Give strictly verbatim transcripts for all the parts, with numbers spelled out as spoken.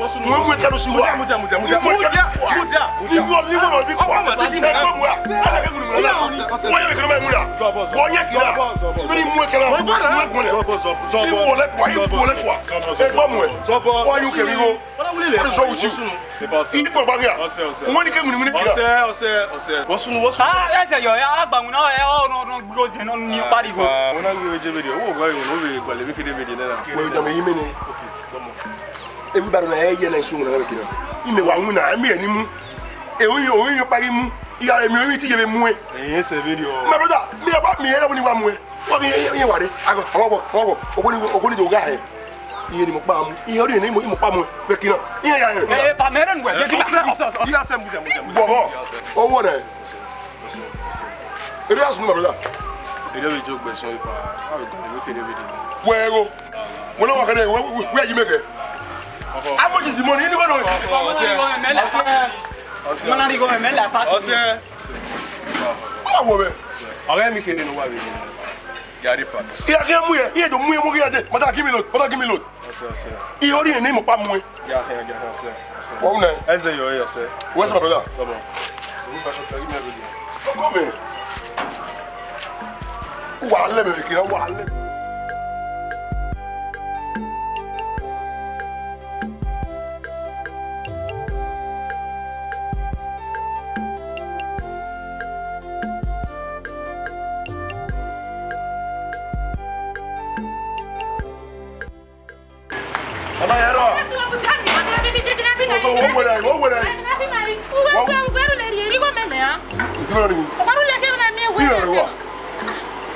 Mu, mu, kẹrẹ si wa. Mudia, mudia, mudia, mudia, mudia, mudia. Ni wọ, ni wọ, ni wọ. Ọkọ ma ti di na. Ẹ gbọ mu a. Ala ke mu na. Wọ ye kẹrẹ ma mu na. Wọ ye kina. Ibi ni mu kẹrẹ. Mu kẹrẹ. Iwọ lẹ kua, iwọ lẹ kua. Ẹ gbọ mu ẹ. Wọ ye kẹrẹ iwọ. What is wrong with you? Ọsẹ, ọsẹ. Ibi kpọgba gẹ. Ọsẹ, ọsẹ. Wọ ni ke mu ni mu ni kina. Ọsẹ, ọsẹ, ọsẹ. Wosunu, wosunu. Ah, ẹsẹ yọ, a gba mu na, ẹ, ọ, nọ, nọ, gbigbo zẹ, nọ, ni pariwo. Ah, wọn na gbe je video. Wo gba yo, wo be gba le mi kede video na. Wẹ dama yi mene. Ewu baro na ẹ ye na isu na kina. Ime wa wuna, emi eni mu. E oyin, oyin yo pari mu. Iya emi oyin ti ye be mu e. Ẹyin ẹsẹ video. My brother, mi wa mi era ni wa mu e. Wa mi ye wa re. Ago, ago, ago. Okoni, okoni do ga he. Iye ni mo pa mu. Iye ori ni mo, mo pa mu. Be kina. Iye ya he. Eh, pa mere nu we. Ọsẹ, ọsẹ, ọsẹ, ọsẹ, mudia, mudia, mudia. Gbọghọ. Owó rẹ. Ere asunu, my brother. Ere vbe jo gbe so ifa. Ave gbe mi kede vbe de. Wẹ ro. Wẹ no wa kede, wẹ, wẹ, wẹ yi mẹ kẹ. How much is the money? Anybody know? Ọsẹ. Ọsẹ. Mana ri go me la pa. Ọsẹ. Ọ wo be. Ọghe mi kede no wa vbe. Gari pa. Iya ke mu ye, iye do mu ye mu ye de. Mata give me load, mata give me load. Ọsẹ, ọsẹ. Iye ori ni mo pa mu e. Ya, ya, ya, ọsẹ, ọsẹ. Wọ na. Ẹsẹ yọ, yọ, ọsẹ. Where's my brother? Come on. Come here. Wa le me kira, wa le. Ọmọ yẹn rọ. So, so, wo wẹrẹ, wo wẹrẹ. Ìdúró ni. Ìdúró ni wa.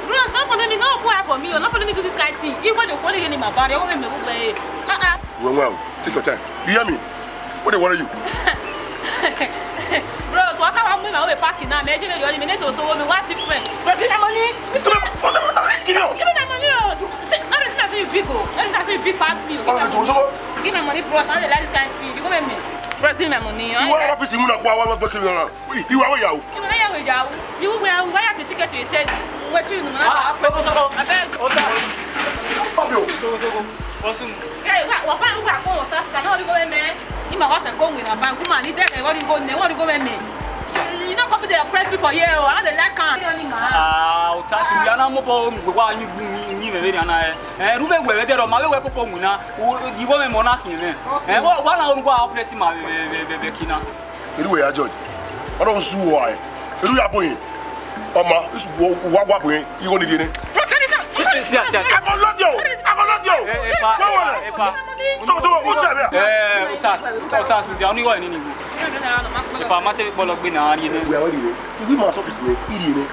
Bros, don't follow me, no put eye for me, oh, don't follow me do this kind thing. You go dey follow any man, but you go make me look like, ah, ah. Well, well, take your time. You hear me? What dey worry you? Bros, what kind of woman wey park now? Me, me, me, so, so, me, what different? Bros, give me money. Give me, give me that money, oh. See, no reason I say you big, oh. No reason I say you big pass me, oh. Give me money. Give me money, bros. I don't like this kind of thing. You go make me. Bros, give me money, oh. You want office, you wanna go, I want to kill you now. Iwa we yawo. Iwa we yawo. Iwa we yawo. Iwa ya fi ticket to Italy. Wait till you know. Ah, so, so, so. Abeg. Ota. Fabio. So, so, so. What's in? Hey, wa, wa, wa, wa, wa, taxi, na ori go me. Ima wa fe go win na bank. Woman, ni de ke ori go ne, ori go me. You no come to dey oppress people here, oh. I no dey like am. Ah, taxi, we are not more for we wa ni ni ni me na. Eh, ru be we we de ro ma we we koko win na. Iwo me mo na kin me. Eh, wa na ori go oppress ma be be be kina. Eru ya George. Ọdọ su wa e. Eru ya boyin. Ọma, isu wa wa boyin. Iwo ni diene. Sia, sia, sia. Akọlọdio. Akọlọdio. Eh, eh, pa, eh, pa, eh, pa. So, so, o tẹ bẹ. Eh, o ta, o ta, o ta, oni wa ni ni. Eh, pa, ma te bọlọ gbe na ri ne. We are ready. We ma office ni, iri ni.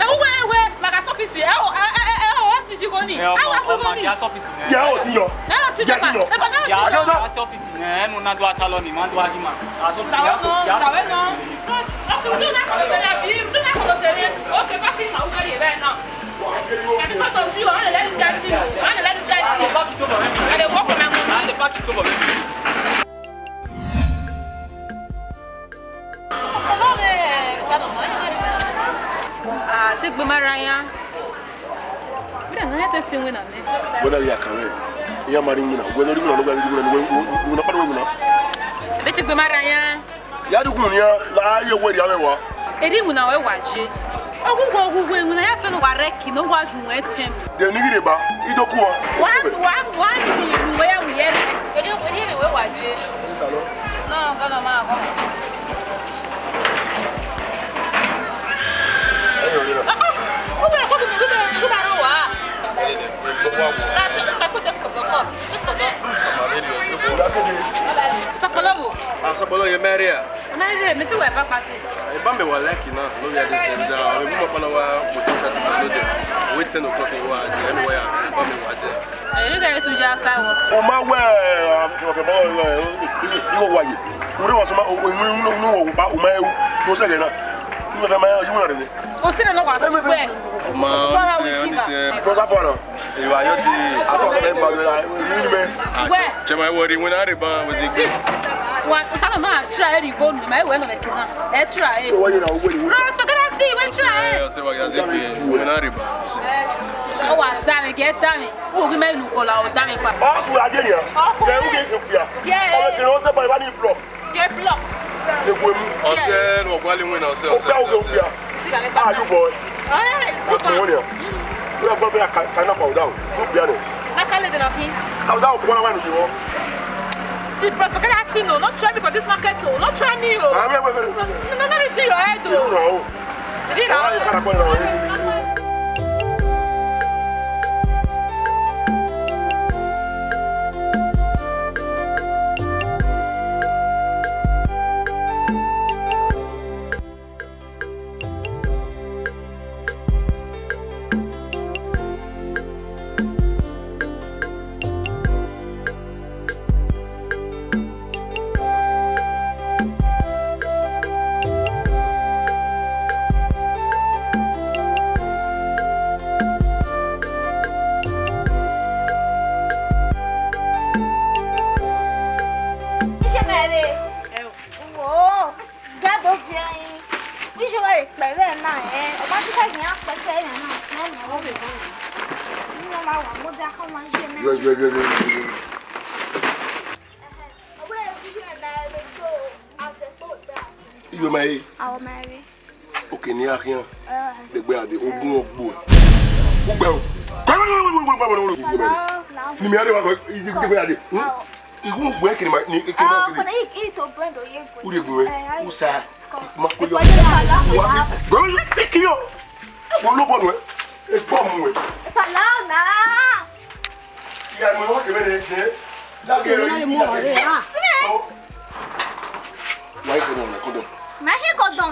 Ẹ, uwe, uwe, ma gha sọfisi, ẹ, o, ẹ, ẹ, ẹ, ẹ, o, ti ji goni. Ẹ, ọmọ, a wa gbe ọmọ, goni. Ya sọfisi nẹ. Ya o ti yọ. Ẹ, o ti ya yọ. Ti yọ. Ẹ, baba, o ti yọ. Ya sọfisi nẹ, ẹ, nu na do ata lọ ni, ma do a di ma. A sọfisi ya ko, ya ko. Tawe nọ, tawe nọ. Ọkùnrin tó náà kò lọ sẹ́lẹ̀ àbí, tó náà kò lọ sẹ́lẹ̀, ó ti bá sí ìmọ̀ wúwo yìí bẹ́ẹ̀ náà. And because of you, I want to let this guy see you. I want to let this guy see you. I dey work for my money. I dey pack it over, baby. Ah, se gbe mara yan. Mira, no ya te se wena ne. Wena ya kare. Ya mari wena. Wena ri wena no ga ri wena, wena, wena pa wena. Be te gbe mara yan. Ya du kun ya la ye weri ame wa. Eri wena we wa je. Ogu wo, ogu wo, wena ya fe no wa reki, no wa ju we tem. De ni gire ba, i do ku wa. Wa, wa, wa ni we ya wi ye. Eri, eri we wa je. No, go no ma go. Sakolobo. Ah, Sakolobo, ye Maria. Maria, me ti wẹ ba pati. Eba mẹ wa like na, no we are the same down. We mo pana wa mo ti chat na no de. We ten o'clock wa, eba mẹ wa de. Ẹ, you guys to just say what? O ma wẹ, um, iwo wa ye. Ure wa sọ ma, o, o, nu, nu, nu, o ba, o ma, e, o se gẹ na. Ni me fe ma, you na re. O se na no wa swear. O ma, o se, o se. Bro, that for now. You are your day. I talk about that. You mean me? Where? Chema, what do you want to buy? Was it? Wa, o sa no ma try ri go ni, ma we no me kina. E try. O wa ye na, o we ni. Bro, so can I see we try? O se, o se wa ya ze pe. Wena re ba. O se. O wa da mi, get da mi. Uwu ghi mẹ ru kọla, ọ da mwẹ kpa. Ọ sẹ wẹ a ye nian. Ọkọ. Ẹ, u ghi ya. Ye. Ọ vbe kere Sẹ, wọ gualọ iwinna, ọsẹ, ọsẹ, ọsẹ, ọsẹ. Ah, you boy. Hey, what you want here? You are going to be a kind of powder. Look behind it. Na ka lede na khin. Powder, what you want? See, bros, forget that thing, oh. Not try me for this market, oh. Not try me, oh. Ah, wait, wait, wait, wait. No, no, no, it's in your head, oh. You know. It's in your head. Iye mẹ rre. Wo, ga do viẹ ẹre. Iye wa kpẹ vbe na, ẹ, ọ ma ti ka ghi ya kpẹ sẹ ẹre na, nọ nọ. Nọ ma wa, mo dia ka ma iye mẹ. Yọ, yọ, yọ, yọ, yọ, yọ. Ẹhẹ, ọ wẹ iye mẹ rre so, a sẹ kpo gbe. Iye mẹ rre. Awọ mẹ rre. Oke ne iran khian, degbe a de, ogun ọgbo. Ugbẹ o. Ni mi ade wa ko, degbe a de. Igun ugbẹ kiri ma, ni kiri ma kiri. Ure gun we, usa, ma ko yo. Wa, go, kiri o. Wo lo bọ nuẹ. E bọ mu ẹ. Fala na. Iya, mo wa kẹmẹ de, de. Lagẹ rẹ, iya, de. Wa yi kọdọ, kọdọ. Ma yi kọdọ.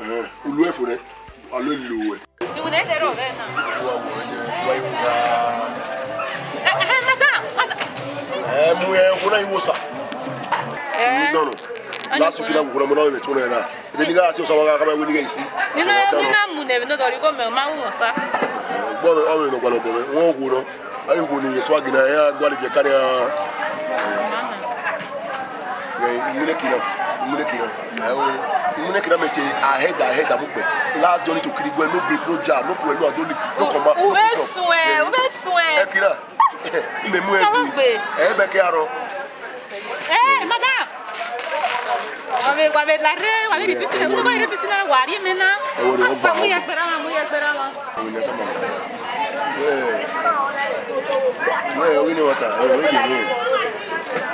Eh, ulu ẹ fo rẹ. Wa lo lo ẹ. Iwinna ẹdẹ rrọọ vbe na. Wa wo ẹdẹ, wa yi wo ya. Eh, eh, madam, madam. Eh, mu ẹ, wo na yi wo sa. Eh. Mu dọnọ. Last week na wo na mo na le tun na. Ede ni gha si osa wa gha ka ma wẹ ni gha isi. Ni na, ni na mu ne vbe no do ri go mẹ, ma wu osa. Gbọ vbe, ọ vbe nọ gbalọ gbọ vbe, wọn wo nọ. Ayi wo ni Yesu a gina ya gbalẹ je kari a. Imune kina, imune kina. Ayo, imune kina mẹ te ahead, ahead amukpe. Last journey to Kirigwe, no break, no jar, no fuel, no adoli, no comma, no full stop. Ube suẹn, ube suẹn. Ẹ kina. Ime mu ẹ. Sọlọ gbe. Ẹ bẹ kẹ arọ. Eh, madam. Wa vbe, wa vbe la rre, wa vbe rhie fifty naira, wa rhie mẹ na. Afa, mu ye gberra mwa, mu ye gberra mwa. Wẹ, wẹ, wẹ, wẹ, wẹ, wẹ,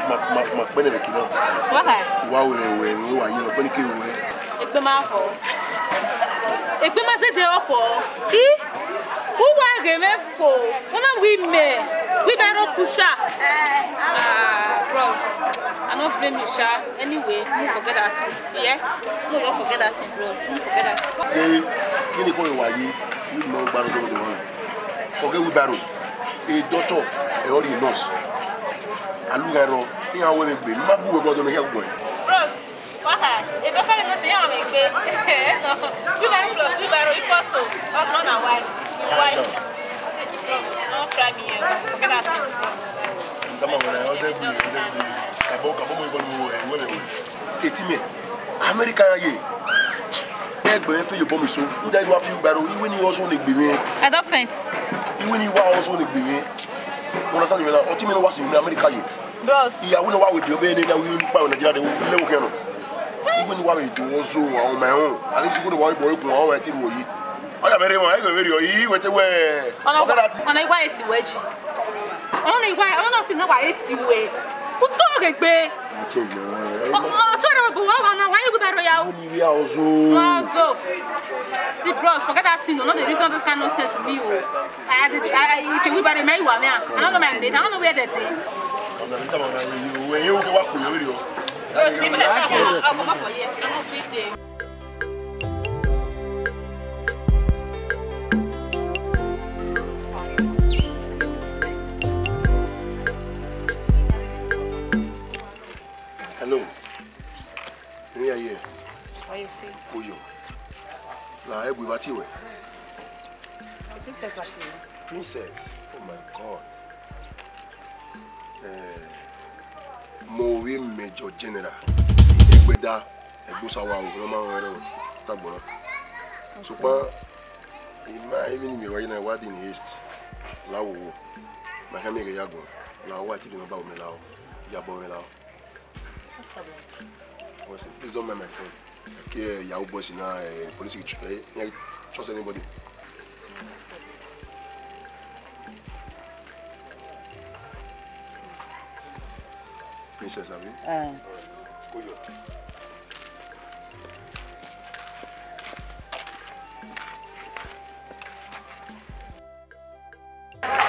ma, ma, ma kpẹnẹ vbe kina. Wa kha? Wa wẹ, wẹ, wẹ, wa ye, kpẹnẹ ke wẹ. Egbe ma khọ. Egbe ma zẹdẹ ọkhọ. I, uwa ghe mwẹ fo. Una wi mẹ. Wi bẹ ro kusha. Ah, bros. I no blame you, sha. Anyway, mu forget that thing. Yeah? Mu forget that thing, bros. Mu forget that thing. Ee, gịnị ka ọ wa yi? Wi no gba rọzọ do wan. Forget wheelbarrow. A doctor, ẹ ọ rhie nurse. Alugha rọ, iran wẹ vbe gbe. Ma bu wẹ gọdọ ne hia gbọe. Bros. Waka, a doctor no say I'm a gbe. Wheelbarrow plus wheelbarrow equals to husband and wife. Wife. See, no, no try me here. Forget that thing. Sama wala, o de bi, o de bi. Kabo, kabo mo ko mo we, we, we. Eti me. America ye. Egbe fe yo bomi so. Nda iwa fi wheelbarrow, iwe ni ozo ne gbe mi. I don't faint. Iwe ni wa ozo ne gbe mi. Wala sa ni wala, oti me no wa si ni America ye. Bros. Ìyàwó náà wà wèdè ọbẹ̀ ẹni ìyàwó yìí nípa ọ̀nà ìjìlá de ilé òkè ọ̀nà. Ìwé ni wà wèdè ọ̀zọ́ àwọn ọmọ ẹ̀hún. Àní sí kúrò wà wíbọn ìkùn àwọn ẹ̀ tí ì wò yìí. Ọ̀yà mẹ́rin wọn, ẹ̀yọ̀ mẹ́rin ọ̀yí, ìwé tẹ wẹ̀. Ọ̀nà ọ̀gá láti. Ọ̀nà ìwà ètì wẹ̀ jì. Ọ̀nà ìwà, ọ̀nà sì náà wà ètì wẹ̀. Kú tó gègbè. Ọ̀tún ẹ̀rọ ògbò wà wà náà, wà ní ìwé bẹ̀rẹ̀ yà ó. Ìwé ọ̀zọ́. Ọ̀zọ́. See, bros, forget that thing. No, no, the reason those kind of nonsense with me, oh. I, I, I, if you wheelbarrow, me, you are me. I don't know my mate. I don't know where they dey. Come on, come on, you, you, you, you, you, you, you. I'll come up for you. I'm not free day. Hello. Yeah, yeah. What you say? Who you? La, egbe ba ti wẹ. The princess ati. Princess? Oh my God. Eh, mo vbe Major General. Egbeda, Egbosawa, o, no ma rẹ o, ta gbọnọ. Sokpan, ima, even me right now, what in haste? La wo wo. Ma ka mi ghe ya gbọn. La wo, I think the number of me la wo. Ya gbọn me la wo. What's it? Please don't mind my phone. Ke yahoo boys na, eh, police tr-, eh, yeah, trust anybody. Princess, abi? Eh. Go yo.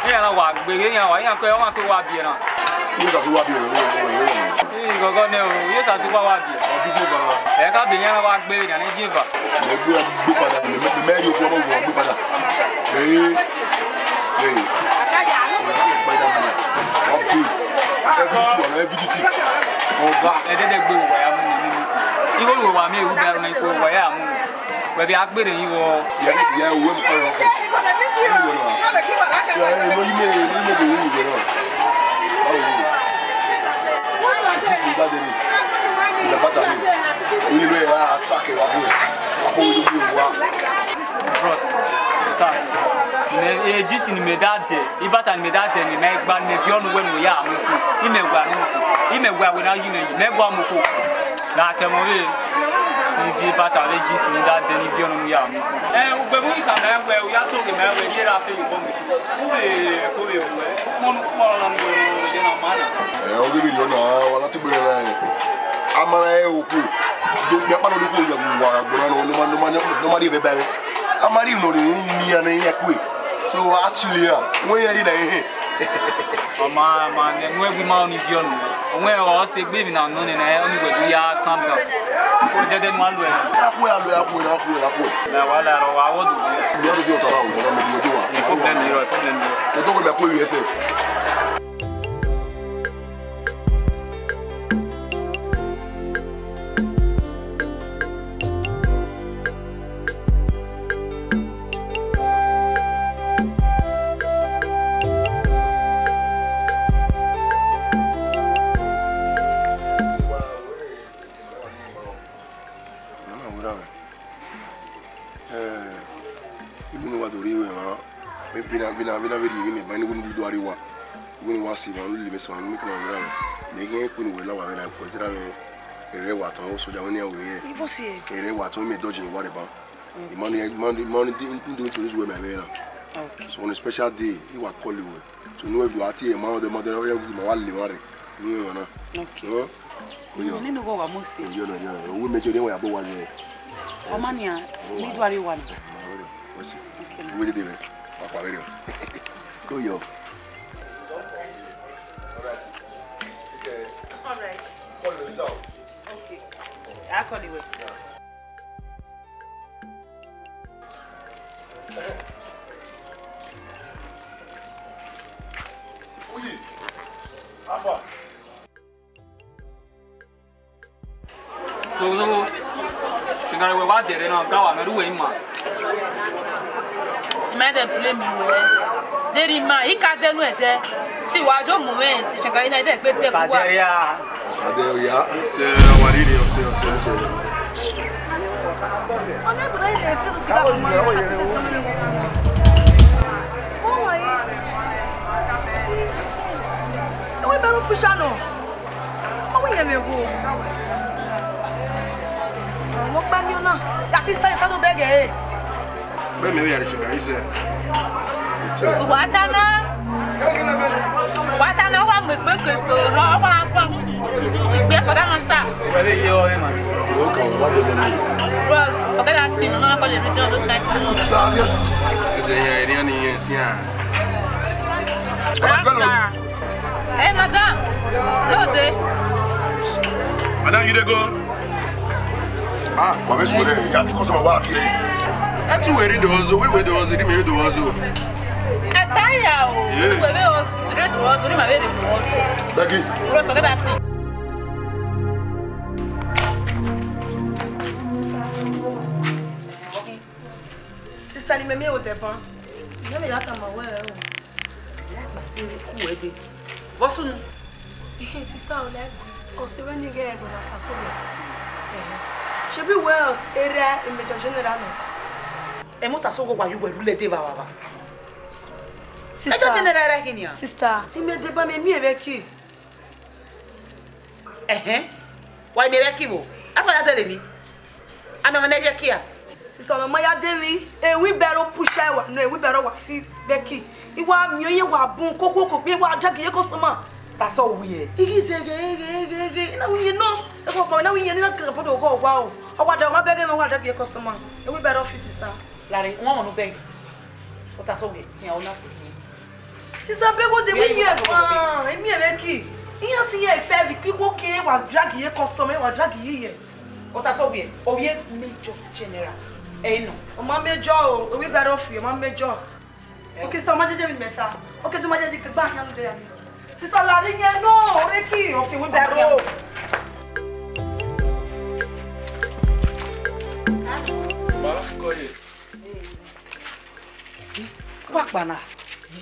Iran na wa gbe ghe iran wa, iran ke, ọmwa ke wa biẹ na. Iye sa si wa biẹ, o, o, o, o. Ii, gọgọ nẹ o, iye sa si wa wa biẹ. Ọ bi die ba. Ẹ ka biẹ iran na wa gbe ghe na ne die ba. Mẹ gbe, gbe padà, mẹ, mẹ, mẹ yo ku ọmọ wo gbe padà. Ee, ee. Ọ bi. Ẹ bi tu, ẹ bi tu. Ọga. Ẹ dẹdẹ gbe wa ya mu ni. Igho wa mi ewu bẹ na iko wa ya mu. Wẹ vbe a gberra emwi vbọ? Ya, ya, uwẹ mu kọrọ ọkọ. Ẹ, ẹ, no, ime, ime de ru uwẹ na. Báwo ni? Jisi ba de ni. Ìjàmbá ta ni. Oni lo ya track wa bo. Ako lo bi wa. Bros, Lucas, mẹ, e Jisi ni mẹ da dẹ, ibata ni mẹ da dẹ ni mẹ gba ni mẹ viọ nu wẹ nu ya mu ku. Ime wa nu. Ime wa wẹ na yi mẹ, mẹ gua mu ku. Na tẹ mọ vbe, ni viọ ibata vbe Jisi ni da dẹ ni viọ nu ya mu. Ẹ, ugbẹn vbe u ka mẹ wẹ, u ya to ghe mẹ wẹ, ye ra fe ye bọ mẹ. U vbe ko vbe wẹ, mo nu kpọ na mo ye na ma na. Ẹ, ọ ghi vbe rhie ọna, wa na tigbe rẹ na. A ma na rẹn okhuo, do kpẹ kpa na do khuo ya wa gbọna nọ, nọ ma, nọ ma, nọ ma rhie vbe ba mwẹ. A ma rhie nọ ni, ni ya na ya kue. So, actually, ah, wẹ ya yi na ehe. Ọ ma, ma, ne nu ẹgbẹ ma ọni viọ nu. Ọmọ ẹ ọ sẹ egbe emwi na nọ nẹ, ne ọni wẹ do ya calm down. Dẹdẹ ne u a lo ẹre. Akhuẹ, a lo ẹre, akhuẹ, akhuẹ, akhuẹ. Mẹ wa la rọ wa wọ do. Mẹ wa do fi ọta ra o, ọta mẹ do wa. Problem yọ, problem yọ. Ẹ tó wẹ mẹ kú ẹsẹ. Nana wẹrẹ mwẹ. Eh, iwinna wa do rhie ruẹ mwa, vbe na, vbe na, vbe na vbe rhie emwi ne ba ne iwinna do rhie wa. Iwinna wa si mwa, ne u lele mwẹ si mwa, ne u miẹn ke ma wẹrẹ mwẹ. Mẹ ghi rẹn iwinna wẹ la wa vbe na, because erha mwẹ, erha wa tọn, soja wẹ ne iran ru mwẹ. Ibo si e? Erha wa tọn, mẹ dodge wa rre ban. Okay. Imani, imani, imani, ndo introduce wẹ ma vbe na. Okay. So on a special day, I wa call you. So no, if you are here, man, the mother of you, ma wa le mare. You know, na. Okay. Huh? Mm, ni no go wa mo se. Yo, no, yo, no. We make you dey wa bo wa le. Ọ ma nia, ni do are wa na. What's it? Okay. We dey there. Papa, very well. Go yo. All right. Okay. All right. Call you later. Okay. I call you. Uyi, how far? So, so, shingari we wa dere na, ga wa me ru we ima. Ima de play mi we. Deri ima, I ka de nu ẹdẹ. Si wa jo mu mwẹ, shingari na de gbe de ku wa. Ka dere ya. Ade oya. Ọse, wa rire, ọse, ọse, ọse. Ọna ẹbọ na rre Kristo si gha ma. Ewe bẹrẹ ukpisa nọ. Ọ wẹ iyẹn mwẹ wo. Ọmọ ọkpa miẹn ọna. Ya ti sa, sa do bẹghe ẹre. Vbene mẹ vbe ya rrie shingari sẹ. Wa ta na. Wa ta na, wa mu egbe ke egbe, ọ wa kọ igbe ẹkọ da na ta. Wẹ vbe ye ọre ma. Bros, forget that thing. No, no, call the reason all those kind of things. Ẹ sẹ yẹn, ẹ ní ẹ ní yẹn sí à. Hey, madam. No, dey. Madam, you dey go? Ah, wa vbe suẹn ya ti customer wa kie. Ẹ tu wẹ rre do ọzọ, wẹ wẹ do ọzọ, rre do ọzọ. Ẹ ta ya o. Yeah. Wẹ vbe ọzọ, rre do ọzọ, rre ma vbe rre do ọzọ. Becky. Bro, forget that thing. Sister, ni mẹ miẹn odẹ ban. Mẹ mẹ ya tama wẹ o. Ku ẹdẹ. Vbọ sunu? Ehe, sister, ọ lẹ, ọ sẹ vbene I ghẹ brother Tasogo. Ehe. Ṣebí wẹ ọ sẹ erha Major General nọ? Ẹmwẹ Tasogo wa ye uwẹ rhulẹ dee vbe avava. Sister. Major General ẹre khin nian? Sister, I miẹn deba mẹ miẹn vbe ẹki. Ẹhẹn. Wa miẹn vbe ẹki vbo? Ata ya dẹrẹ emwi. Amẹ ọmọ ne ye kia. Sister, mama ya de mi, e wheelbarrow push a wa, no, e wheelbarrow wa fi Becky. I wa miẹn iye wa bun, koko koko, kpi wa drag ye customer. That's all we. Igi ze ghe, ghe, ghe, ghe. Ina wi ye no. E ko bo, ina wi ye ni na kira bodo ko wa o. Ọ wa da, ọ ma bẹghe, ọ wa drag ye customer. E wheelbarrow fi, sister. Lare, wọn mọ no bẹghe. Ọ ta so we, kian ọ na se. Sister, bẹghe de. Where we you miẹn want to go, fa, e miẹn Becky. Iyan si ye fẹ vi kiko ke wa drag ye customer, wa drag ye ye. Ọ ta so we, ovie Major General. Ẹ nọ. Ọ ma Major o, e wheelbarrow fi, ọ ma Major. Okay, sister, ọ ma jeje mi mẹta. Okay, do ma jeje ke gba hian de ya mi. Sister, lare yẹn nọ, ọ rre ki, ọ fi wheelbarrow. Ma, kọ ye. Wa kpa na,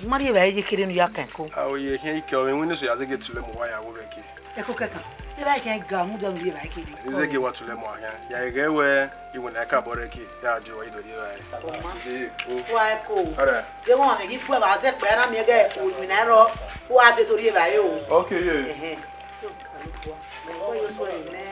ma rhie evbare ye kere ne u ya kan ẹko. A, oye, khian ikẹ ọmwa iwinna eso ya zẹgẹ tulẹ mu uwa ya wo vbe ẹki. Ẹko kẹkan, evbare khian ga, mu dia nu rhie evbare kere. I zẹgẹ wa tulẹ mu uwa khian, ya ghẹ wẹ iwinna ka bọ rre ẹki, ya die uwa, i do rhie evbare. Ọ ma. Wa ẹko. Ọrẹ. Deghẹ ọmwa mwẹ ghi gu ẹvba zẹ kpẹ, a na miẹn gẹ iwinna rrọọ, wa de do rhie evbare o. Ok, ye. Ẹhẹn. Yo, Osanobua. Mẹ wẹ yo suẹn nẹ.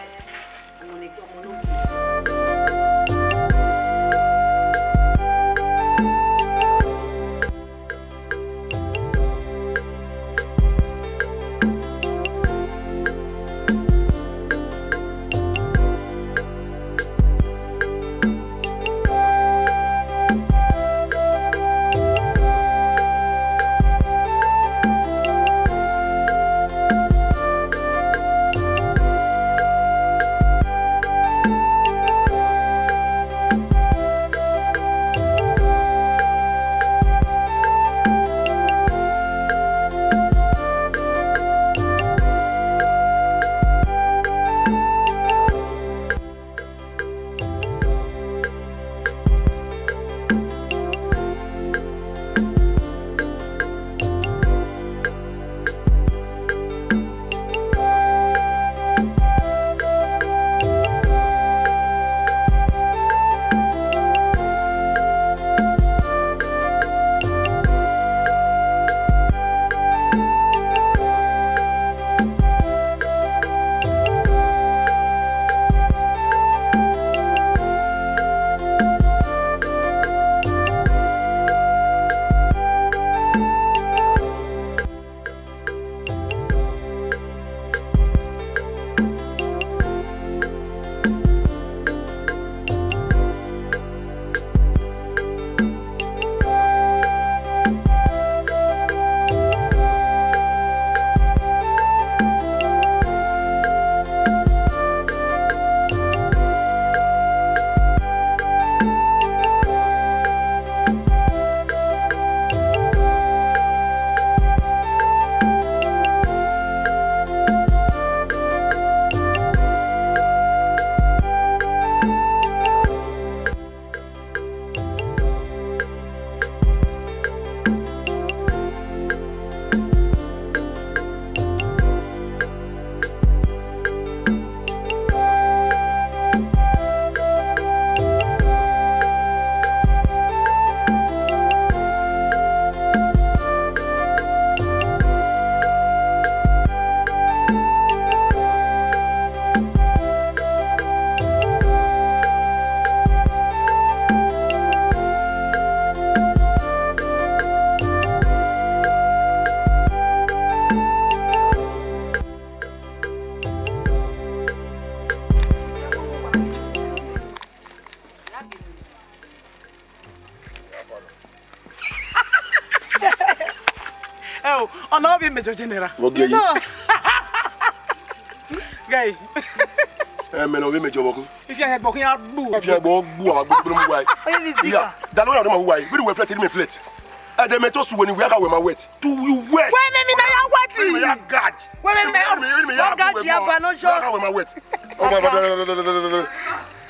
Ẹ o, ọna ovbi Major General. Vbọ gie yi? Ghẹ. Ẹ, mẹ ne ovbi Major vbọ kun. Ifian ẹgbọ khian gbu. Ifian ẹgbọ gbu, a gbe mu wa. Oye mi zika. Iya, da lo ya do ma wa. Bi wẹ flight, ni mẹ flight. Ẹdẹ mẹ to su wẹ ni wẹ gha wẹ ma wet. Tu yu wet. Wẹ mẹ mi na ya wet. Wẹ mẹ ya gaj. Wẹ mẹ mẹ. Wẹ mẹ ya gaj ya ba no sho. Gha wẹ ma wet. Oh my God.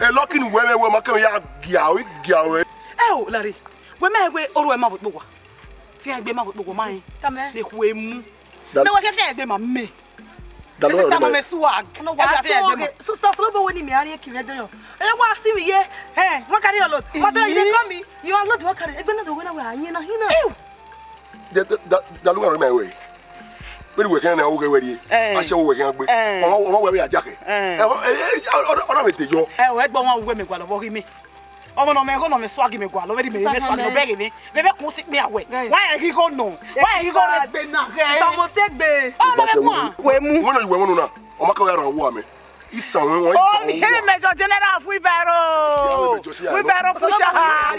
E lucky ni wẹ mẹ wẹ ma kẹ ya gia o, gia o. Ẹ o, Larry. Wẹ mẹ wẹ oruẹ ma vbe kpo wa. Fian egbe ma vbe kpo wa ma yin. Tame. Ne khu emu. Mẹ wẹ kẹ fian egbe ma mẹ. Da lo sister, ma mẹ swag. No, wa so ge. Sister, so bo we ni mi ari ki ve de yo. E wa si mi ye. Eh, wa carry your load. Wa do you dey call me? You are load, wa carry. Egbe na do we na we anyi na hina. Da lo ma rẹ mẹ wẹ. Vbene uwẹ khian na, oghe wẹ rrie. Eh. Asia, uwẹ khian gbe. Eh. Ọmọ, ọmọ wẹ vbe ya jakhẹ. Eh. Ẹ, ẹ, ẹ, ọ, ọ, ọ na vbe te yọ. Ẹ, ọ, ẹgbẹ ọmwa uwẹ mẹ gualọ vbe ọghe mẹ. Ọmọ ne ọ mẹ igho ne ọ mẹ suag mẹ gualọ, vbene mẹ vbe suag nọ bẹghe vbe, vbe vbe kun si kpian wẹ. Guys. Wa ya ghi igho nọ. Wa ya ghi igho rre gbe na ghẹ. It's almost egbe. Ọ, nọ vbe kuan. Wẹ mu. Wẹ nọ, wẹ mu na. Ọ ma ka ya rhan uwa mẹ. Isan wẹ wọn, isan wẹ wọn. Major General Fuibaro. Fuibaro Pusha.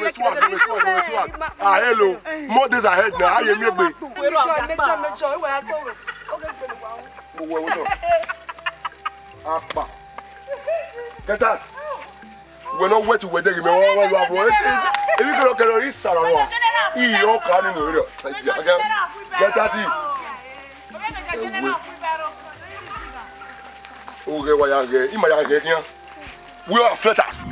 Wẹ swag, wẹ swag, wẹ swag. Ah, hello. More days ahead now. Aye mi egbe. Major, Major, Major, wẹ a to wẹ. Oge gbe ni wa. Wo, wo, wo. Akpa. Get out. Wẹ nọ wet wẹ deghe mẹ, wẹ, wẹ, wẹ, bro. Emwi kẹrọ kẹrọ, i sara rọ. I yọ ka ni no rọ. Get out. Ewe. Oghẹ wa ya ghẹ, ima ya ghẹ khian. We are fighters.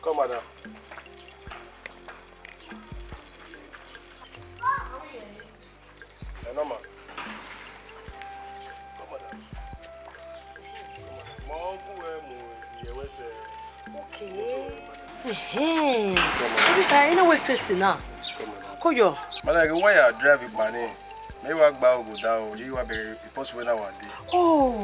Come, madam. Ẹ nọ ma. Come on, madam. Come on. Ma ọ gu ẹ mu ye wẹ sẹ. Okay. Come on. Ebi ka ina we face na. Come on. Ko yo. Madam, why you drive it, money? Mẹ wa gba oboda o, I wa bẹghe possible na wa de. Oh.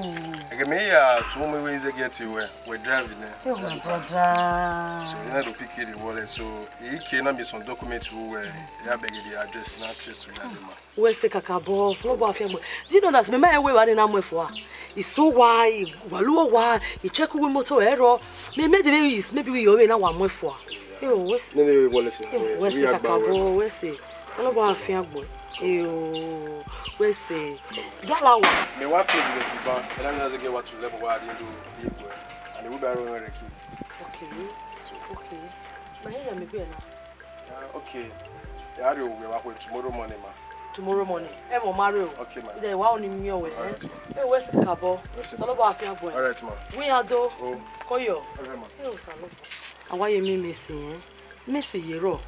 Ẹghẹ mẹ ya tu mu iwe ize get wẹ, wẹ drive nẹ. Oh, my brother. So, I na do pick the wallet, so I ke na mi some document ru wẹ, ya bẹghe the address na trace to that man. Wẹ sẹ kakabọ, sẹ lọ bọ afiangbe. Do you know that me ma wẹ wa ni na mu ẹfua? Iso wa, wa lu wa, I check uwu motor ẹre. Me, me de, maybe, maybe we yo we na wa mu ẹfua. Yo, wẹ sẹ. Nene wallet na. Yo, wẹ sẹ kakabọ, wẹ sẹ. Sẹ lọ bọ afiangbe. Yo, wẹ sẹ. Gala wa. Me wa close the bank, and I'm gonna get what to level wa di do ye gbe. And we buy run the key. Okay. Okay. Ma he ya me be na. Ah, okay. Ya rrie owa vbe akhuẹ tomorrow morning, ma. Tomorrow morning. Ẹ mọ ma rre o. Okay, ma. Ide wa oni mi ọwẹ. All right, ma. Ẹ wẹ sẹ kakabọ. Wẹ sẹ. Sẹ lọ bọ afiangbe. All right, ma. Wi ya do. Oh. Ko yo. All right, ma. Ẹ o sẹ lọ. Awa ye mi Messi, eh? Messi ye rọ.